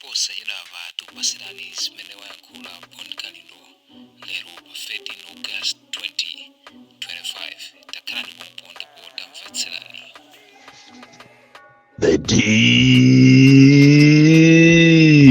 Posachedwapa tikupatsirani zimene wayankhula Bon Kalindo lero pa 13 August 2025. Takhalani pompo ndipo tamvetserani. The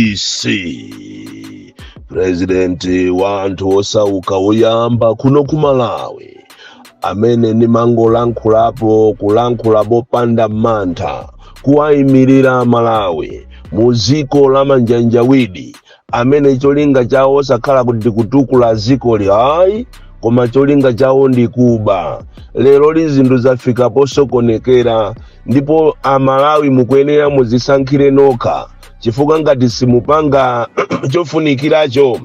DC, President wa anthu osauka woyamba kuno ku Malawi, amene ndimangolankhulapo, kulankhula popanda mantha, kuwayimirira Malawi mu dziko la manjanjawidi, amene cholinga chawo osakhala kuti ndikutukula dzikoli ayi, koma cholinga chawo ndi kuba. Lero li zinthu zafika posokonekera, ndipo Amalawi mukuyenera muzisankhire nokha, chifukwa ngati simupanga chofunikiracho,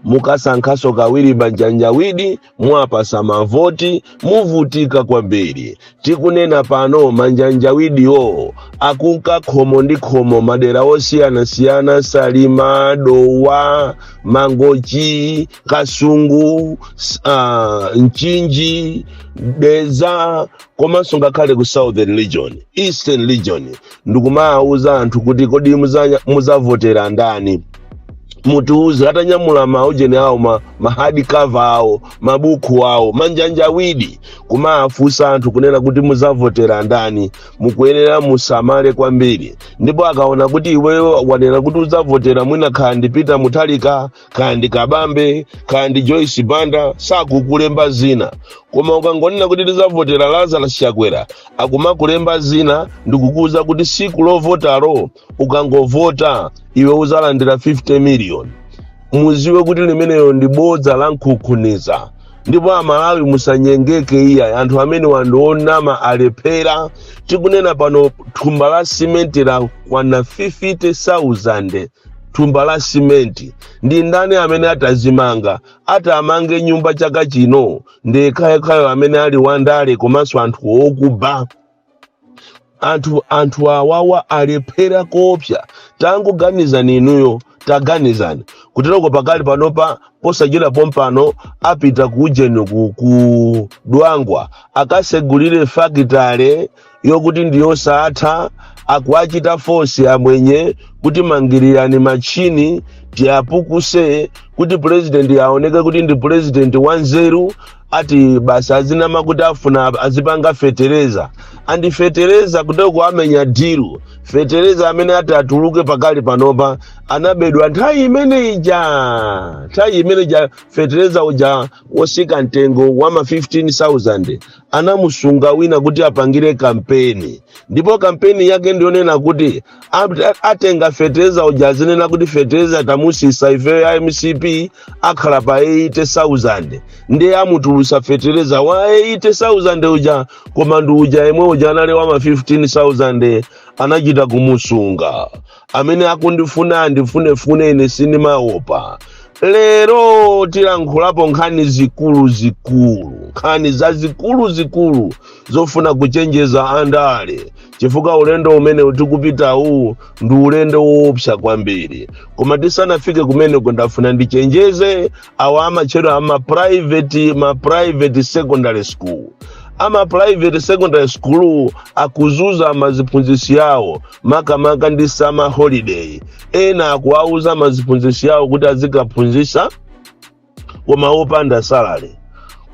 mukasankhaso kawiri manjanjawidi, mwapasa mavoti, muvutika kwambiri. Tikunena pano, manjanjawidiwo akunka khomo ndi khomo, madera osiyanasiyana: Salima, Dowa, Mangochi, Kasungu, Mchinji, Dedza, komanso ngakhale ku Southern Region, Eastern Region, ndikumawuza anthu kuti, "Kodi muzavotera ndani? Mutiuze." Atanyamula maujeni awo, ma hard cover awo, mabuku awo, manjanjawidi kumafunsa anthu kunena kuti, "Muzavotera ndani?" Mukuyenera musamale kwambiri. Ndipo akaona kuti iweyo wanena kuti udzavotera mwina kaya ndi Peter Mutharika, kaya ndi Kabambe, kaya ndi Joyce Banda, sakukulemba zina. Koma ukangonena kuti tizavotera Lazarus Chakwera, akumakulemba zina ndikukuwuza kuti siku lovotalo ukangovota iwe uzalandira 50 million. Muziwe kuti limeneyo ndi bodza la nkhunkhuniza, ndipo Amalawi musanyengeke iya. Anthu amene wandionama alephera. Tikunena pano, thumba la simenti lakwana 50,000. Thumba la simenti, ndi ndani amene atazimanga, atamange nyumba chaka chino? Ndi yekhayekhayo amene ali wandale komanso anthu okuba. Anthu awawa alephera koopsa. Tangoganizani inuyo, taganizani kuteroko. Pakali panopa, posachedwa pompano, apita ku ujeni, ku Dwangwa, akasegulire fakitale yokuti ndiyosatha. Akuachita force amwenye kuti, "Mangirirani machini tiyapukuse kuti purezidenti aoneke kuti ndi purezidenti wanzeru." Ati basi azinama kuti afuna azipanga fetereza, andi fetereza kuteko amenya deal. Fetereza amene ati atuluke pakali panopa anabedwa nthawi imene ija. Nthawi imene ija fetereza uja wosika mtengo wa ma 15,000 anamusunga wina kuti apangire kampeni, ndipo kampeni yake ndionena kuti atenga fetereza uja, azinena kuti fetereza tamusisa ife ya MCP, akhala pa 80,000. Ndiye amutulusa fetereza wa 80,000 uja, koma ndi uja yemwe uja anali wa ma 15,000, anachita kumusunga. Amene akundifuna andifunefune, ine sindimaopa. Lero tilankhulapo nkhani zikulu zikulu, nkhani zazikulu zikulu zofuna kuchenjeza andale, chifukwa ulendo umene tikupitawu ndi ulendo woopsa kwambiri. Koma tisanafike kumeneko, ndafuna ndichenjeze awa amatchedwa ama private, ma private secondary school. Ama private secondary school akuzuza maziphunzitsi awo, makamaka ndi summer holiday. Ena akuwauza maziphunzitsi awo kuti azikaphunzitsa koma wopanda salary,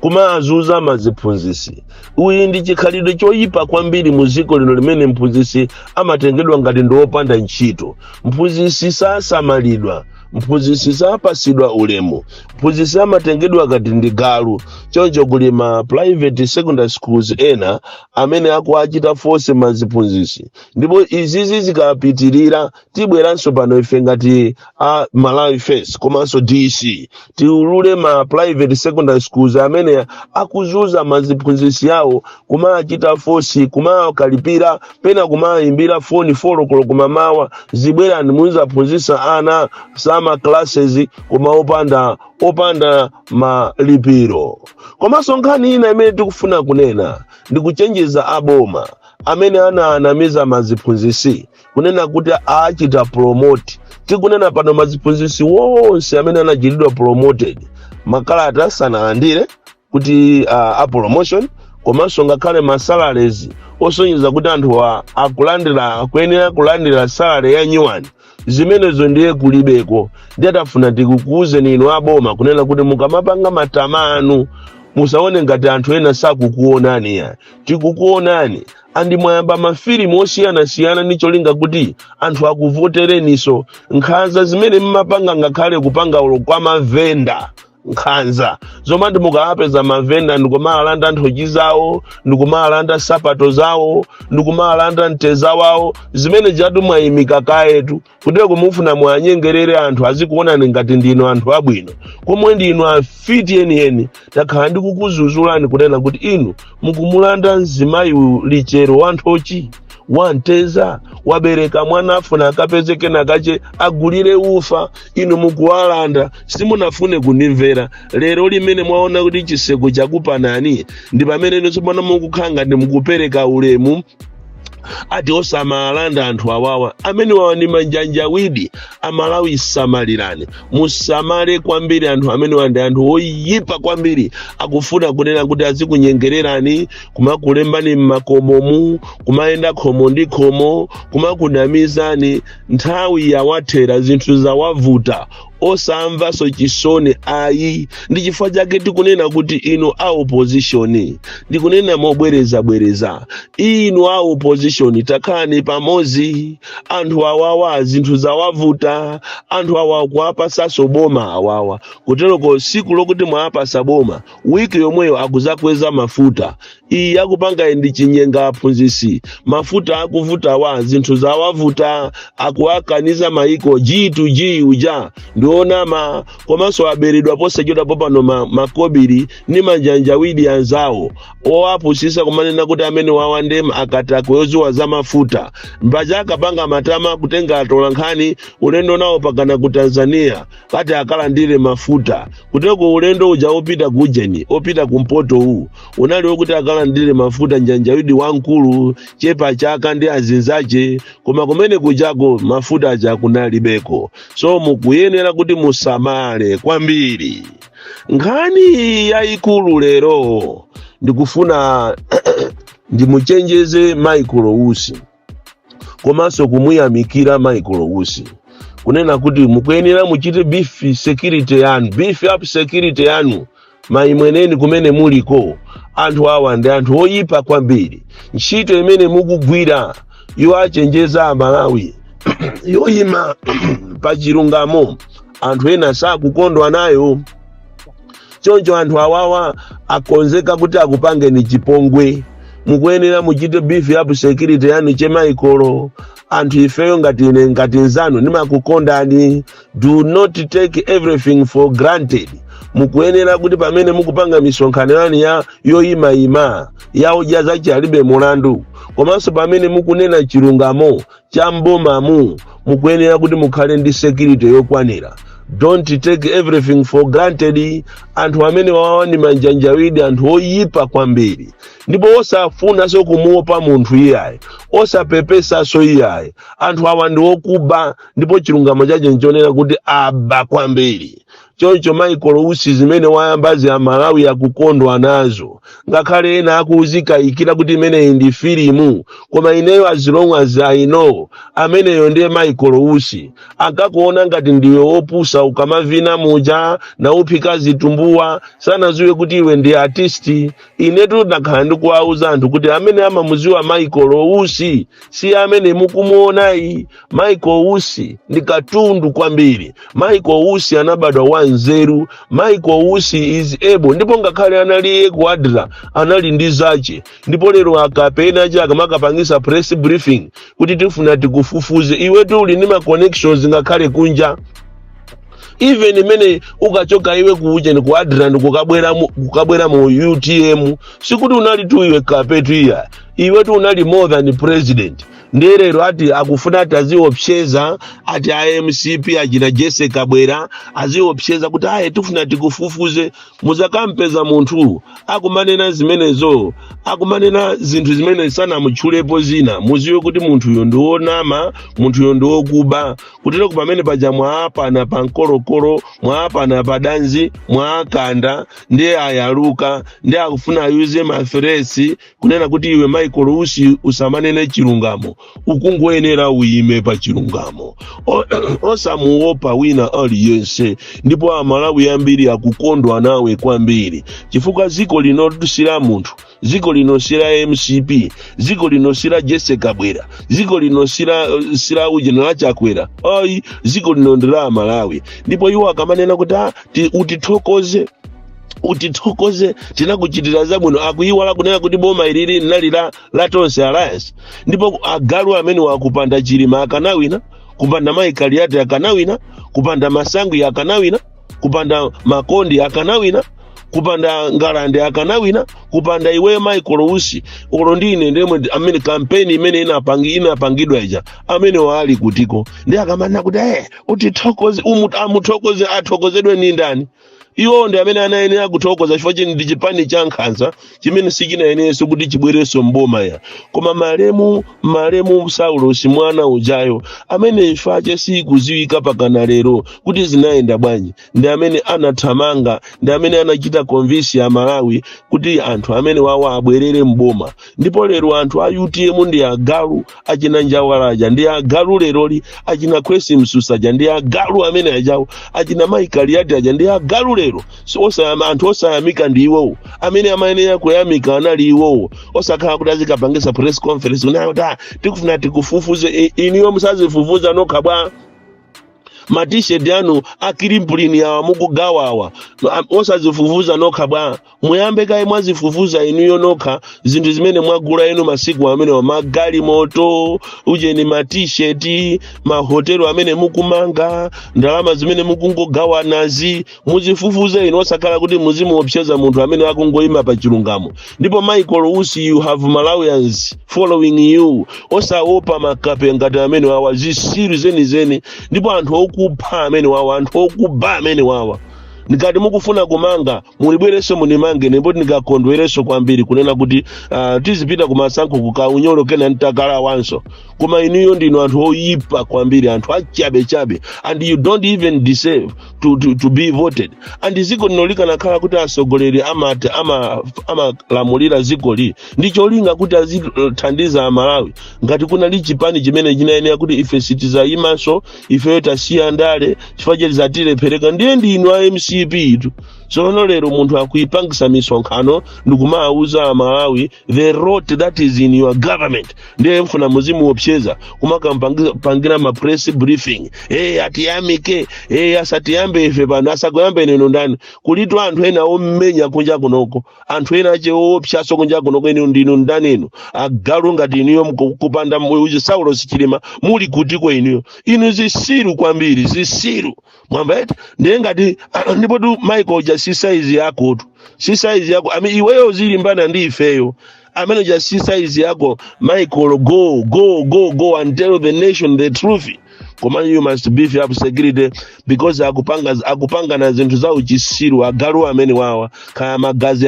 kumazuza maziphunzitsi. Uyi ndi chikhalidwe choyipa kwambiri mu dziko lino, limene mphunzitsi amatengedwa ngati ndi wopanda ntchito. Mphunzitsi sasamalidwa, mphunzitsi sapasidwa ulemu, mphunzitsi amatengedwa ngati ndi galu. Choncho kuli ma private secondary schools ena amene akuachita force maziphunzitsi, ndipo izizi zikapitirira, tibweranso pano ife ngati a Malawi First komanso DC, tiulule ma private secondary schools amene akuzuza maziphunzitsi awo, kumachita force, kumakalipira, pena kumayimbira foni 4 koloko mamawa, "Zibwerani muzaphunzitsa ana summer classes," koma opanda malipiro. Komanso nkhani ina imene tikufuna kunena ndi kuchenjeza aboma amene anaanamiza maziphunzitsi kunena kuti achita promote. Tikunena pano, maziphunzitsi wonse amene anachitidwa promoted, makalata sanalandire kuti a promotion, komanso ngakhale ma salaries osonyeza kuti anthu akulandira, akuyenera kulandira salary ya nyuwani, Zimenezo ndiye kulibeko. Ndiye tafuna tikukuuzeni inu aboma kunena kuti mukamapanga matama anu, musaone ngati anthu ena sakukuonani ya. Tikukuonani, and mwayamba mafilimu osiyanasiyana ndi cholinga kuti anthu akuvotereniso. Nkhanza zimene mmapanga, ngakhale kupanga ulo kwa mavenda, nkhanza zomati mukawapeza mavenda ndikumalanda nthochi zawo, ndikumalanda sapato zawo, ndikumalanda mteza wawo, zimene jatu mwayimika kayetu kuteko mufuna mwanyengerere anthu azikuonani ngati ndinu anthu abwino, komwe ndinu afiti enieni. Takhala ndikukuzuzulani kunena kuti inu mukumulanda mzimayi lichero wa nthochi, wamteza, wabereka mwana, afuna akapeze kenakache agulire ufa, inu mukuwalanda. Simunafune kundimvera. Lero limene mwaona kuti chiseko chakupanani, ndi pamene inu tsopano mukukhala ngati mukupereka ulemu, ati osamalanda anthu awawa. Amene wawa ndi manjanjawidi. Amalawi, samalirani, musamale kwambiri. Anthu amene wa ndi anthu oyipa kwambiri. Akufuna kunena kuti azikunyengererani, kumakulembani mmakomomu, kumayenda khomo ndi khomo, kumakunamizani. Nthawi yawathera, zinthu zawavuta, osamvanso chisoni ayi. Ndi chifukwa chake tikunena kuti inu a opposition, ndikunena mobwerezabwereza, inu a opposition, takhalani pamodzi. Anthu awawa zinthu zawavuta, anthu awa kuwapasaso boma awawa. Kuteroko siku lokuti mwawapasa boma, wiki yomweyo akuzakweza mafuta. Iyi akupanga ndi chinyenga aphunzisi. Mafuta akuvutawa, zinthu zawavuta, akuwakaniza maiko G to G uja ndionama. Komanso aberedwa posachedwapo pano makobiri ndi manjanjawidi anzawo owapusisa kumanena kuti amene wawa ndi akatakwe oziwa za mafuta. Mbacha akapanga matama kutenga atola nkhani ulendo nawo pakana ku Tanzania kati akalandire mafuta. Kuteko ulendo uja opita kujeni, opita kumpoto uwu, unali wokuti akalandire mafuta njanjawidi wamkulu chepa chaka ndi azinzache, koma kumene kujako mafuta aja kunalibeko. So mukuyenera kuti musamale kwambiri. Nkhani yayikulu lero, ndikufuna ndimuchenjeze Michael Usi komanso kumuyamikira Michael Usi kunena kuti mukuyenera muchite beef security yanu, beef up security yanu maimweneni kumene muliko. Anthu awa ndi anthu oyipa kwambiri. Ntchito imene mukugwira yoachenjeza Amalawi, yoyima pa chilungamo, anthu ena sakukondwa nayo. Choncho anthu awawa akonzeka kuti akupangeni chipongwe. Mukuyenera muchite beef up security yanu, che Michael. Anthu ifeyo ngati ine, ngati nzanu, ndimakukondani. Do not take everything for granted. Mukuyenera kuti pamene mukupanga misonkhano yanu ya yoyimayima yaudya zachi alibe mulandu, komanso pamene mukunena chilungamo cha mbomamu, mukuyenera kuti mukhale ndi security yokwanira. Don't take everything for granted. Anthu amene wawa ndi manjanjawidi, anthu oyipa kwambiri, ndipo osafunanso kumuopa munthu iyayi, osapepesanso iyayi. Anthu awa ndi okuba, ndipo chilungamo chache nchonena kuti aba kwambiri. Choncho Michael Usi, zimene wayambazi Amalawi akukondwa nazo, ngakhale ena akuzikayikira kuti imeneyi ndi filimu, koma ineyo, as long as I know, ameneyo ndiye Michael Usi. Ankakuona ngati ndiwe wopusa ukamavina muja nauphika zitumbuwa, sanaziwe kuti iwe ndi artist. Inetu ndakhala ndikuwauza anthu kuti amene amamuziwa Michael Usi si amene mukumuonayi. Michael Usi ndi katundu kwambiri. Michael Usi anabadwa wanzeru. Michael Usi is able, ndipo ngakhale analiye ku ADRA anali ndi zache. Ndipo lero akapena che akamakapangisa press briefing kuti tifuna tikufufuze iwetu, uli ndi ma connections ngakhale kunja. Even imene ukachoka iwe kuuje ku ADRA ndi kukabwera mu UTM, sikuti unali tu iwe kapetu iya. Iwetu unali more than president. Ndiye lero ati akufuna ati aziopseza, ati a MCP achina Jesse Kabwera aziopseza kuti aye, tifuna tikufufuze. Muzakampeza munthu akumanena zimenezo, akumanena zinthu zimene sanamutchulepo zina, muziwe kuti munthuyo ndi wonama, munthuyo ndi wokuba. Kutero pamene paja mwaapana pa mkolokolo, mwaapana pa danzi, mwaakanda, ndiye ayaluka, ndiye akufuna ayuze ma threats kunena kuti iwe Michael Usi usamanene chilungamo. Ukungoyenera uyime pa chilungamo, osamuopa wina aliyense. Ndipo Amalawi ambiri akukondwa nawe kwambiri, chifukwa ziko lino sila munthu, ziko lino sila MCP, ziko lino sila Jesse Kabwera, ziko lino sila ujeni la Chakwera, ayi. Ziko lino ndi la Amalawi. Ndipo iwo akamanena kuti, "Ah, utithokoze, utithokoze, tinakuchitira zabwino," akuiwala kunena kuti boma ilili linali la Tonse Alliance. Ndipo agalu amene wakupanda Chilima akanawina, kupanda Mai Kaliati akanawina, kupanda Masangwi akanawina, kupanda Makondi akanawina, kupanda Ngalande akanawina, kupanda iweyo Michael Usi, ulo ndine ndemwe amene kampeni imene inapangidwa ija, amene waali kutiko. Ndi akamanena kuti, "Utithokoze," amuthokoze, athokozedwe ni ndani? Iwo ndi amene anayenera kuthokoza, chifukwa chini ndi chipani cha nkhanza chimene sichinayenerenso kuti chibwerenso mboma ya. Koma malemu Saulos mwana ujayo, amene imfache sikuziwika pakana lero kuti zinayenda bwanji, ndi amene anathamanga, ndi amene anachita convince ya Malawi kuti anthu amene wawo abwerere mboma. Ndipo lero anthu a UTM ndi agalu, achina Njawalaja ndi agalu leroli, achina Khwesi Msusaja ndi agalu amene ajawo, achina Mai Kaliati aja ndi agalu lero. So, anthu osayamika ndi iwowo. Amene amayenera kuyamika anali iwowo, osakhala kuti azikapangisa press conference kunayo kuti, "Ah, tikufuna tikufufuze." Iniyo musazifufuza nokha bwa? Matisheti anu akilimpulini awa mukugawawa, osazifufuza nokha bwa? Muyambe kaye mwazifufuza inuyo nokha zinthu zimene mwagula inu masiku amenewa, magalimoto, ujeni, matisheti, mahotelo amene mukumanga, ndalama zimene mukungogawanazi, muzifufuze inu, osakhala kuti muzimuopseza munthu amene akungoyima pa chilungamo. Ndipo Michael Usi, you have Malawians following you. Osaopa makape ngati amene wawa, zisiru zenizeni, ndipo anthu okupha amene wawa, anthu okuba amene wawa. Ngati mukufuna kumanga, mulibwerenso munimange, ndipo ndikakondwerenso kwambiri kunena kuti tizipita kumasankho kukaunyolo kena ntakalawanso. Koma inuyo ndinu anthu oyipa kwambiri, anthu achabechabe, and you don't even deserve to be voted. And ziko lino likanakhala kuti atsogoleri amati amalamulira zikoli ndi cholinga kuti azithandiza Amalawi, ngati kunali chipani chimene chinayenera kuti ife sitizayimanso, ifeyo tasiya ndale chifukwa cheti zatilephereka, ndiye ndinu a MCP tu. Tsono lero munthu akuipangisa misonkhano ndikumawuza Amalawi the rot that is in your government, ndiye mfuna muzimuopseza kumakampangira ma press briefing, "Hey, atiyamike." Hey, asatiyambe ife pano, asakuyambe neno ndani? Kulitu anthu ena omenya kunja kunoko, anthu ena ache oopsaso kunja kunoko. Inu ndinu ndani inu? Agalu ngati inuyo, kupanda uyu Saulos Chilima muli kutiko inuyo? Inu zisiru kwambiri, zisiru, mwamba eti? Ndiye ngati ndipo tu Michael uja si size yako tu, si size yako. Ami iweyo zilimbana ndi ifeyo, amene uja si size yako. Michael, go, go, go, go and tell the nation the truth. Koma you must beef up security, because akupanga na zinthu za uchisiru agalu amene wawa, kaya magazi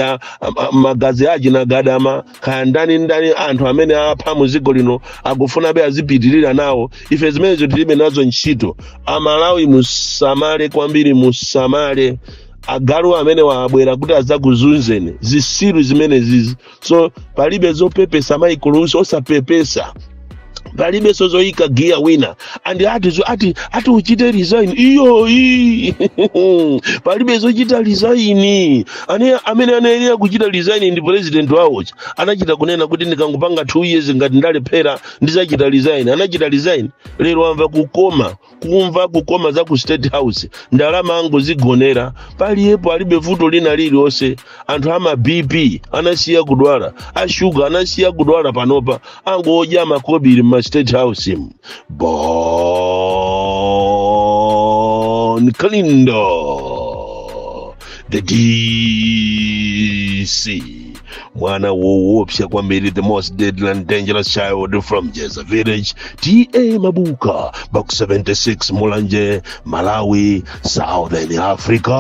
magazi achina Gadama, kaya ndani ndani, anthu amene apha muziko lino akufuna be azipitirira nawo. Ife zimenezo tilibe nazo ntchito. Amalawi, musamale kwambiri, musamale. Agalu amene wabwera kuti adzakuzunzeni, zisiru zimene zizi. So palibe zopepesa, Michael Usi, osapepesa. Palibenso zoyika giya wina andi ati ati uchite resign. Iyo iyi palibe zochita resign. Amene anayenera kuchita resign ndi president wawocha. Anachita kunena kuti, "Ndikangopanga 2 years, ngati ndalephera ndizachita resign." Anachita resign, lero amva kukoma, kumva kukoma za ku State House, ndalama angozigonera paliyepo, alibe vuto lina lililonse. Anthu ama BP anasiya kudwala, ashuga anasiya kudwala, panopa angodya makobiri mma State House mu. Bon Kalindo, the DC, mwana woopsa kwambiri, the most deadly and dangerous child from Jeza Village, TA Mabuka, Box 76, Mulanje, Malawi, Southern Africa.